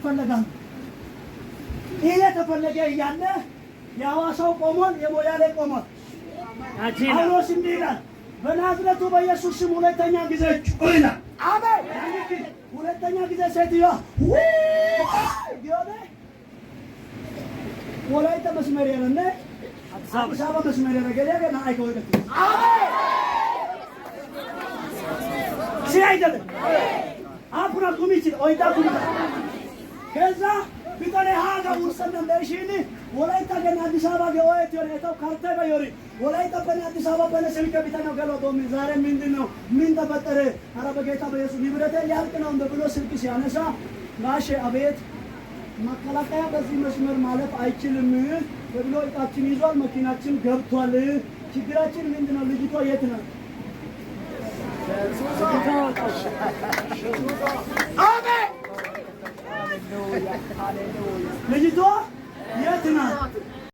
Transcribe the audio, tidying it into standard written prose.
ይፈለጋሉ። እየተፈለገ እያለ የሐዋሳው ቆሟል፣ የሞያሌ ቆሟል። ጳውሎስ እንዲህ ይላል፣ በናዝረቱ በኢየሱስ ስም ሁለተኛ ጊዜ ጩህ ይላል። አሜን። ሁለተኛ ጊዜ ሴትዮዋ ቢሆነ ወላይታ መስመር የለነ አዲስ አበባ መስመር የለ ገሌ ገና አይከወደት። አሜን። ሲ አይደለም አኩራ ቁሚች ኦይዳ ኩሚ። ከዛ ቢጠኔ ሃጋ ውርሰነ እንደሽኒ ወላይታ ገና አዲስ አበባ ገወት ዮሪ ተው ካርተ በዮሪ ወላይታ በነ አዲስ አበባ በነ ስልከ ቢተነው ገሎ ዶሚ። ዛሬ ምንድነው? ምን ተፈጠረ? ኧረ በጌታ በኢየሱስ ንብረቴ ሊያልቅ ነው እንደ ብሎ ስልክ ሲያነሳ፣ ጋሼ አቤት፣ መከላከያ በዚህ መስመር ማለፍ አይችልም ተብሎ እቃችን ይዟል፣ መኪናችን ገብቷል። ችግራችን ምንድነው? ልጅቷ የት ናት? አሜን። ልጅቷ የት ናት?